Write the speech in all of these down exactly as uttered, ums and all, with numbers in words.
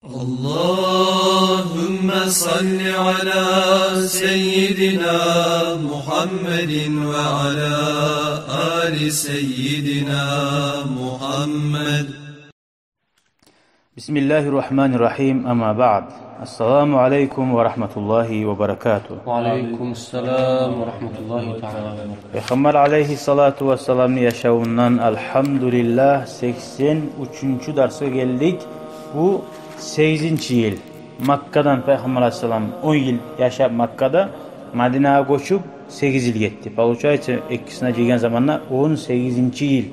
اللهم صل على سيدنا محمد وعلى آل سيدنا محمد. بسم الله الرحمن الرحيم. أما بعد. السلام عليكم ورحمة الله وبركاته. وعليكم السلام ورحمة الله تعالى وبركاته. Пайхаммар алайгьиссалату вассаламны яшавундан, алгьамдулиллагь, сексен уьчюнчю дарсгъа гелдик. Бу сегизинчи йыл. Маккадан Пайхаммар алайгьиссалам он йыл яшап Маккада, Мадинагъа гёчюп сегиз йыл гетди. Получается, экисине жыйгъан заманда он сегизинчи йыл.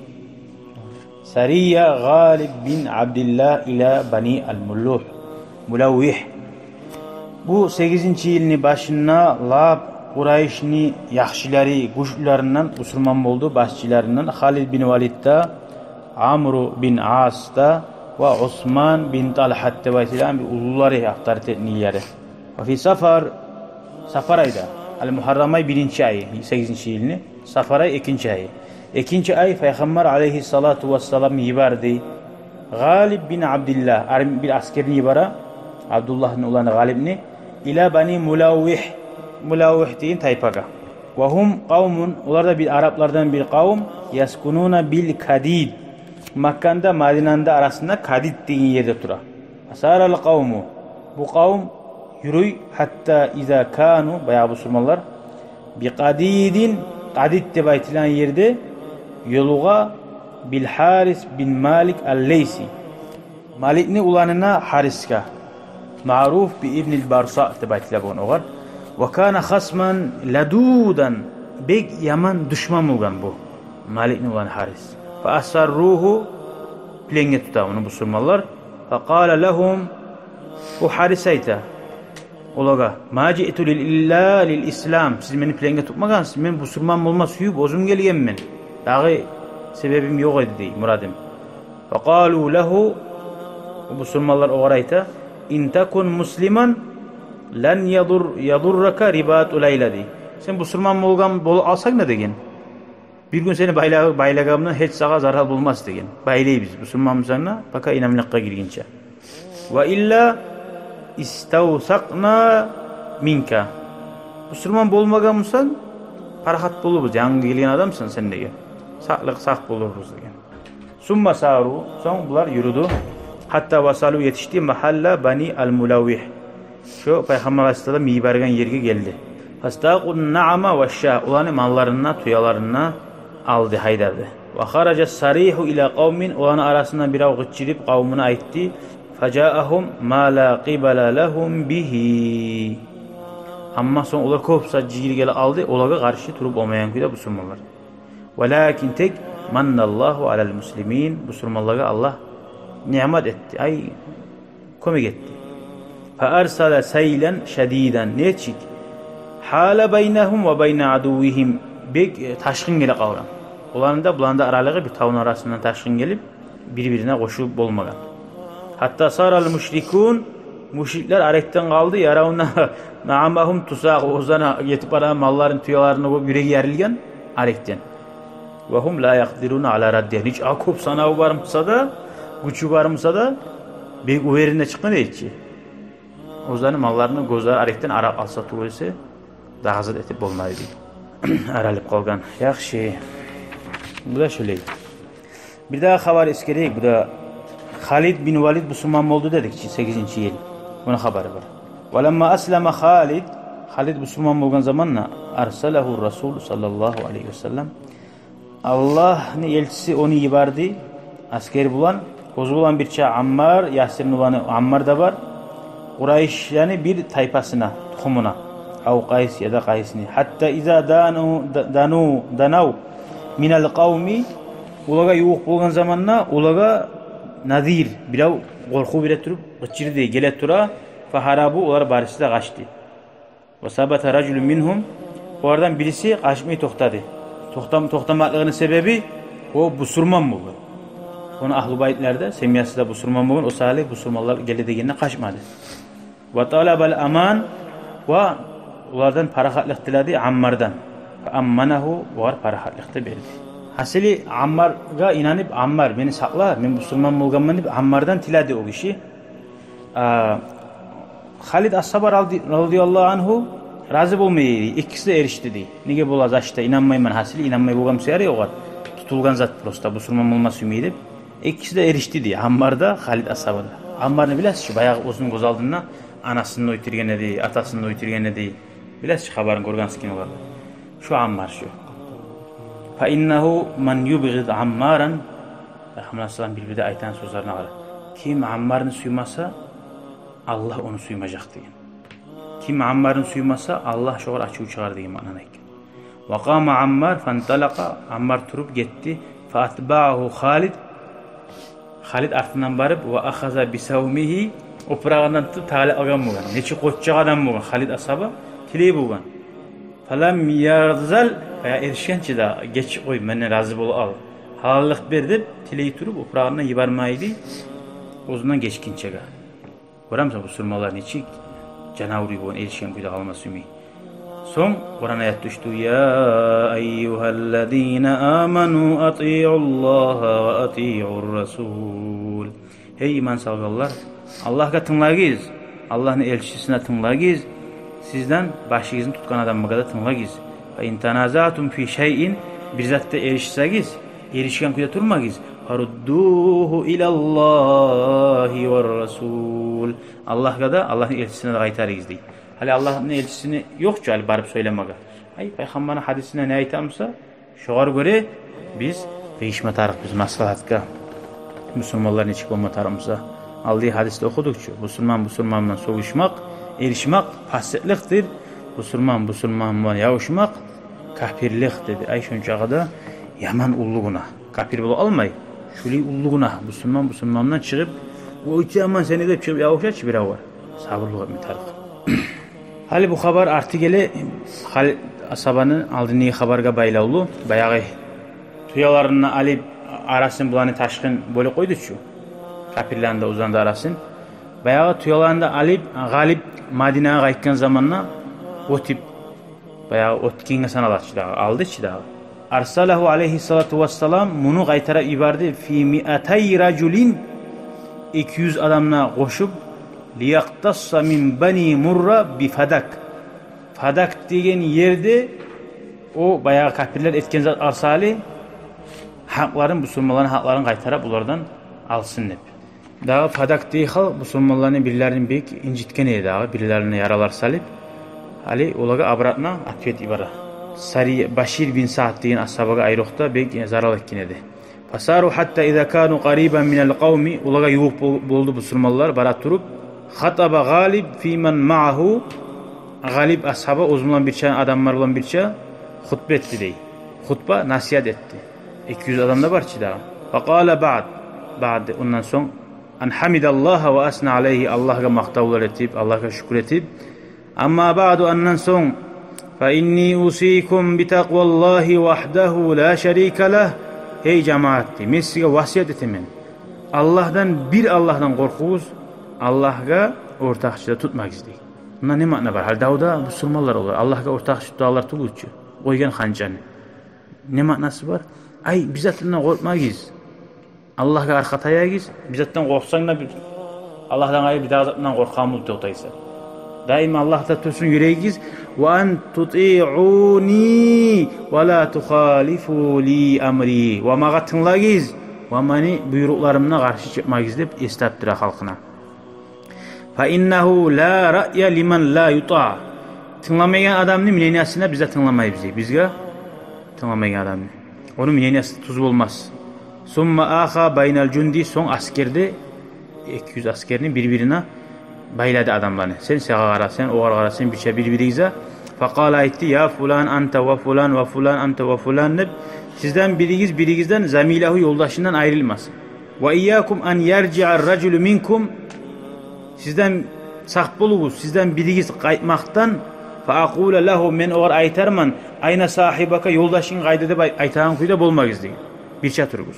Сария Гъалиб бин Абдиллагь иля Бани аль-Мулугь, Мулавигь. Бу сегизинчи йылны башында лап Къурайшны яхшылары, гючлюлеринден бусурман болду, башчыларындан Халид бин Валид да, Амру бин Ас да ва Усман бин Талгьат деп айтылагъан бир уллулары, авторитетнилери. Ва фи Сафар, Сафар айда, ал-Мугьаррам ай биринчи айы, сегизинчи йылны, Сафар ай экинчи айы. Экинчи ай Пайхаммар алайгьиссалату вассалам йиберди Гъалиб бин Абдиллагь, арм-, бир аскерни йибере, Абдуллагьны уланы Гъалибни, иля Бани Мулавигь, Мулавигь деген тайпагъа. Ва гьум къавмун, олар да бир араплардан бир къавум, яскунуна бил Кадид. Макканы да, Мадинаны да арасында Кадид деген ерде тура. Фасара ал-къавму, бу къавум юрюй, хьатта иза кану, баягъы бусурманлар, би Кадидин, Кадид деп айтылагъан ерде ёлугъа бил Гьарис бин Малик ал-Лайси. Маликни уланына Гьарисге, маъруф би ибнил Барса деп айтыла болгъан огъар. Ва кана хасман ладудан, бек яман душман болгъан бу Маликни уланы Гьарис. Фа асарругьу, пленге тута муну бусурманлар. Фа къала лагьум, о Гьарис айта олагъа: ма жиъту лил илла лил ислам. Сиз мени пленге тутмагъансыз, мен бусурман болма сююп оьзюм гелгенмен. Дагъы себебим ёкъ эди дей, мурадым. Фа къалу лагьу, бусурманлар огъар айта: ин такун муслиман лан ядур-, ядуррака рибату лайла, дей. Сен бусурман болгъан, болуп алсанг да деген, бир гюн сени байла-, байлагъандан гьеч сагъа зарал болмас деген. Байлайбыз, бусурман бусанг да, пока инамлыкъгъа гиргинче. Ва илла иставсакъна минка. Бусурман болмагъан бусанг, парахат болурбуз, янгы гелген адамсан сен деген. Сакълыкъ, сакъ болурбуз деген. Сумма сару, сонг булар юрюдю. Хьатта васалу, етишди, магьалла Бани ал-Мулавигь. Шо Пайхаммар алайгьиссалам йиберген ерге гелди. Фастакъу нагьама ва шша, оланы малларын да, тюелерин де алды, гьайдарды. Ва хаража саригьу иля къавмин, оланы арасындан бирев къычырып къавмуна айтды: фажаагьум ма ла къибала лагьум бигьи. Амма сонг олар кёп сагьат жыйылып геле къалды, олагъа къаршы туруп болмайгъан кюйде бусурманлар. Валакин тек манналлагьу алал муслимин, бусурманлагъа Аллагь ниъмат этди, ай, кёмек этди. Фа арсала сайлан шадидан, нечик? Гьала байнагьум ва байна адуввигьим, бек, э, ташгъын геле къалгъан. Оланы да, буланы да аралыгъы бир тавну арасындан ташгъын гелип, бир-бирине къошулуп болмагъан. Хьатта сарал мушрикун, мушриклер арекден къалды, яравна нагьамагьум тусакъу, оьзлени етип барагъан малларын, тюелерин гёрюп юреги ярылгъан арекден. Ва гьум ла якъдируна ала раддигьа. Нече кёп санаву бар буса да, гючю бар буса да, бек уверенно чыкъгъан эди чи. Оьзлени малларын гёзлери арекден аралап алса тюгюл эсе, дагъы зат этип болмай эди. Аралып къалгъан. Яхшы. Бу да шолай. Бир дагъы хабар эсгерейик. Бу да Халид бин Валид бусурман болду дедик чи, сегизинчи йыл. Муну хабары бар. Ва ламма аслама Халид, Халид бусурман болгъан заманда, арсалагьу Расул саллаллагьу алайгьи ва саллам, Аллагьны элчиси ону йиберди аскер булан, оьзю булан бирче Аммар, Ясирни уланы Аммар да бар, Къурайшланы бир тайпасына, тухумуна, ав Къайс яда Къайсны. Хьатта иза дану, да-, дану, данав минал къавми, олагъа ювукъ болгъан заманда олагъа Надир, бирев къоркъув бере туруп къычырды, геле тура, фагьарабу, олар барысы да къачды. Ва сабата ражулун мингьум, олардан бириси къачмай токътады. Токътам-, токътамакълыгъыны себеби, о бусурман болгъан. Ону агьлу байтлары да, семьясы да бусурман болгъан, о саялы бусурманлар геле дегенде къачмады. Ва талабал аман, ва олардан парахатлыкъ тиледи Аммардан. Фа амманагьу, огъар парахатлыкъ да берди. Гьасили, Аммаргъа инанып, Аммар, мени сакъла, мен бусурман болгъанман деп, Аммардан тиледи о гиши. А, Халид асгьаба рази-, разияллагьу ангьу рази болмай эди. Экиси де эришди дей. Неге бола, зачта, инанмайман, гьасили, инанмай болгъан сюери огъар. Тутулгъан зат просто, бусурман болма сюймей деп. Экиси де эришди дей, Аммар да, Халид асгьаба да. Аммарны билесиз чи, баягъы оьзюню гёз алдында анасын да оьлтюрген эди, атасын да оьлтюрген эди. Билесиз чи, хабарын гёргенсиз киноларда. Шу Аммар шу. Фа иннагьу ман юбгъид Аммаран. Пайхаммар саллаллагьу алайгьи ва саллам бир-бирде айтагъан сёзлерине къара. Ким Аммарны сюймесе, Аллагь ону сюймежек деген. Ким Аммарны сюймесе, Аллагь шогъар ачув чыгъар деген маънаны айтгъан. Ва къама Аммар фанталакъа, Аммар туруп гетди. Фа атбагьагьу Халид, Халид артындан барып, ва ахаза бисагьмигьи, опурагъындан тутуп тагъып алгъан болгъан. Нечик къоччакъ адам болгъан Халид асгьаба, тилей болгъан. Фалам язал, баягъы эришгенче де, геч къой, менден рази бол ал, гьалаллыкъ бер деп тилей туруп, опурагъындан йибермей эди, оьзюнден гечгинчеге. Гёремисен, бусурманлар нечик жанавур болгъан, эришген кюйде къалма сюймей. Сонг Къуран аят тюшдю: «Я айюгьаллазина аману атиуллагьа ва атиур расул». Гьей иман салгъанлар, Аллагьгъа тынглагъыз, Аллагьны элчисине тынглагъыз, сизден башыгъызны тутгъан адамгъа да тынглагъыз. Фа ин таназаътум фи шайин, бир затда эришсегиз, эришген кюйде турмагъыз. Фаруддугьу илаллагьи вар расул. Аллагьгъа да, Аллагьны элчисине де къайтарыгъыз дей. Гьали Аллагьны элчисини ёкъ чу гьали барып сёйлемеге. Ай, пайхаммарны гьадисине не айта буса, шогъар гёре биз къыйышма тарыкъ биз маслагьатгъа. Бусурманлар нечик болма тарыкъ буса. Алдагъы гьадисде охудукъ чу. Бусурман бусурман булан сёгюшмек, эришмек пасикъликдир. Бусурман бусурман булан ябушмакъ капирлик деди. Ай, шончакъы да яман уллу гюнагь. Капир бола алмай. Шулай уллу гюнагь. Бусурман бусурман булан чыгъып, «Ой, яман сени» деп чыгъып ябуша чы биревлер. Сабурлукъ этме тарыкъ. Гьали бу хабар арты геле, Халид асгьабаны алдындагъы хабаргъа байлавлу. Баягъы тюелерин алып, арасын буланы ташгъын бёлюп къойду чу. Капирлени де, оьзлени де арасын. Баягъы тюелерин де алып, гъалип Мадинагъа къайтгъан заманда, оьтюп, баягъы оьтгенге санала чы дагъы, алды чы дагъы. Арсалагьу алайгьи салату вассалам, муну къайтарып йиберди, фи миатай ражулин, эки юз адамны къошуп, лиякътасса мин бани Мурра би Фадак. Фадак деген ерде о баягъы капирлер этген зат арсали гьакъларын, бусурманланы гьакъларын къайтарып, олардан алсын деп. Дагъы Фадак деген халкъ бусурманланы бирлерин бек инжитген эди дагъы, бирлерине яралар салып. Гьали олагъа обратно ответ йибере. Сари Башир бин Саад деген асгьабагъа айрокъда бек зарал этген эди. Фасару гьатта иза кану къарибан минал къавми, олагъа ювукъ бол-, болду бусурманлар бара туруп. Хатаба Гъалиб фиман маъагьу, Гъалиб асгьаба оьзю булан бирче, адамлар булан бирче хутба этди дей. Хутба, насигьат этди. Эки юз адам да бар чы дагъы. Факъала баъд, баъд, ондан сонг, ан гьамидаллагьа ва асна алайгьи, Аллагьгъа макътавлар этип, Аллагьгъа шюкюр этип, амма баъду, ондан сонг, фа инни усикум би такъваллагьи вагьдагьу ла шарика лагь. Гьей жамаат, дей, мен сизге васият этемен. Аллагьдан, бир Аллагьдан къоркъугъуз, Аллагьгъа ортакъчы да тутмагъыз, дей. Мунда не маъна бар? Гьали давда бусурманлар олар, Аллагьгъа ортакъчы тутагъанлар тюгюл чю, къойгъан ханчаны. Не маънасы бар? Ай, бир затдан къоркъмагъыз. Аллагьгъа аркъа таягъыз, бир затдан къоркъсанг да, бир Аллагьдан къайры бирдагъы затдан къоркъаман деп токътайсан. Даим Аллагьда турсун юрегигиз. Ва ан тутиъуни ва ла тухалифу ли амри. Ва магъа тынглагъыз, ва мени буйрукъларымны къаршы чыкъмагъыз деп эс тапдыра халкъына. Фа иннагьу ла раъя лиман ла ютаъ. Тынгламайгъан адамны мнениясына биз де тынгламайбыз, дей. Бизге тынгламайгъан адамны, ону мнениясы тюз болмас. Сумма аха байнал жунди, сонг аскерде, эки юз аскерни бир-бирине байлады адамланы. Сен сагъа къара, сен огъар къара, сен бирче бир-биригизге. Факъала, айтды: «Я фулан анта ва фулан ва фулан анта ва фулан», — деп, сизден биригиз биригизден, замилагьу, ёлдашындан айрылмасын. «Ва ийякум ан яржиъа ражулу минкум». Сизден сакъ болугъуз, сизден биригиз къайтмакъдан. «Фа акъула лагьу», мен огъар айтарман: «Айна сагьибака», ёлдашынг къайда деп ай-, айтагъан кюйде болмагъыз, деген. Бирче туругъуз.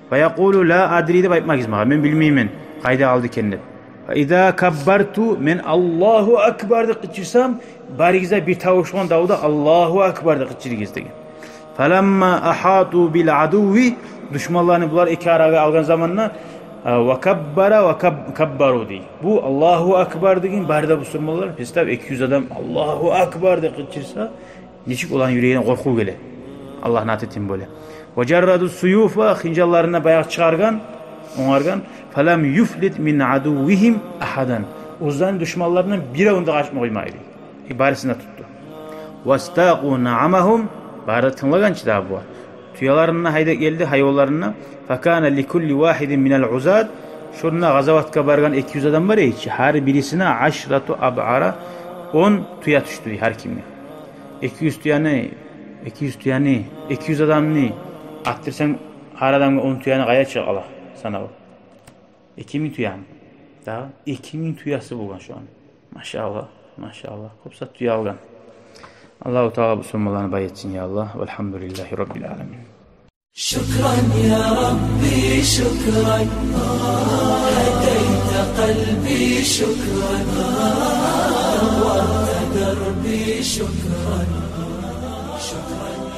«Фа якъулу ла адри», деп айтмагъыз магъа, мен билмеймен къайда къалды экен деп. «Фа иза каббарту», мен «Аллагьу акбар» деп къычырсам, барыгъыз да бир тавуш булан давда «Аллагьу акбар» деп къычырыгъыз, деген. «Фаламма ахату бил адуви», душманланы булар эки арагъа алгъан заманда, А, «Ва каббара ва каб-, каббару» дей. Бу «Аллагьу акбар» деген, бары да бусурманлар, представь, эки юз адам «Аллагьу акбар» деп къычырса, нечик оланы юрегине къоркъув геле. Аллагьны аты тим бола. «Ва жарраду суюфа», хынжалларын да баягъы чыгъаргъан, онгаргъан. «Фалам юфлит мин адуввигьим агьадан». Оьзлени душманларындан биревню де къачма къоймай эди. Э, барысын да тутду. «Вастакъу наамагьум», бары да тынглагъан чы дагъы бу. Тюелерин де гьайдап гелди, гьайванларын да. «Факана ликулли вагьидин минал узат». Шонда къазаватгъа баргъан эки юз адам бар эди чи, гьар бирисине «ашрату абъара», он тюе тюшдю гьар кимге. Эки юз тюени, эки юз тюени, эки юз адамны арттырсанг, гьар адамгъа он тюени къайда чыгъа къала санаву? Эки минг тюени. Дагъы эки минг тюеси болгъан шону. Машааллагь, машааллагь. Кёп зат тюе алгъан. Аллагьу Таала бусурманланы бай этсин, я Аллагь. Валгьамдулиллагьи раббил аламин. شكرا يا ربي، شكرا. هديت قلبي، شكرا. نورت دربي، شكرا. شكرا.